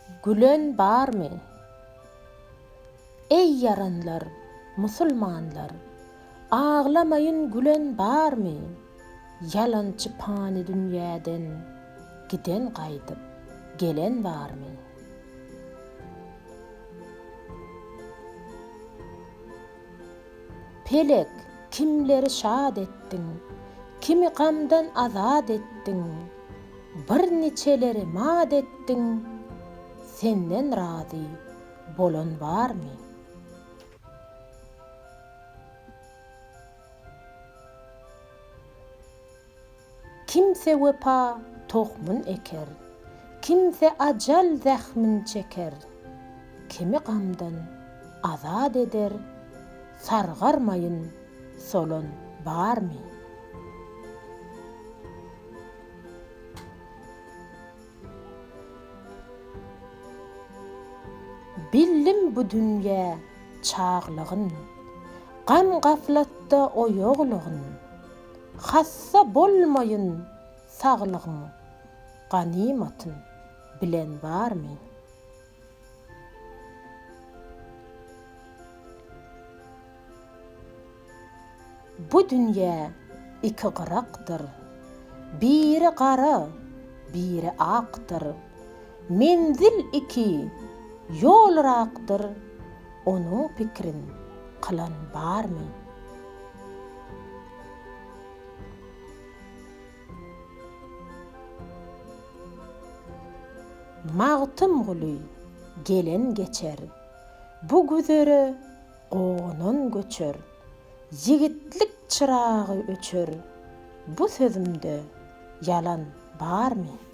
Gülen barmy? Eý ýaranlar, musulmanlar, Aglamaýyn gülen barmy? Ýalançy pany dünýäden Giden gaýdyp, gelen barmy? Pelek, kimleri şat etdiň, Kimi gamdan azat etdiň, Bir niçeleri mat etdiň, Senden razy bolan barmy? Kimse wepa tohmun eker, Kimse ajal zähmin çeker, Kimi gamdan azat eder, Sargarmaýyn solan barmy? Bildim bu dünýä çaglygyn, Gam-gaflatda oýaglygyn. Hassa bolmaýyn saglygyň ganymatyn bilen barmy? Bu dünýä ikigyrakdyr, Biri gara, biri akdyr. Menzil iki, ýol yrakdyr, Onuň pikrin kylan barmy? Magtymguly gelen geçer, Bu güzere gonan göçer, Ýigitlik çyragy öçer, Bu sözümde ýalan barmy?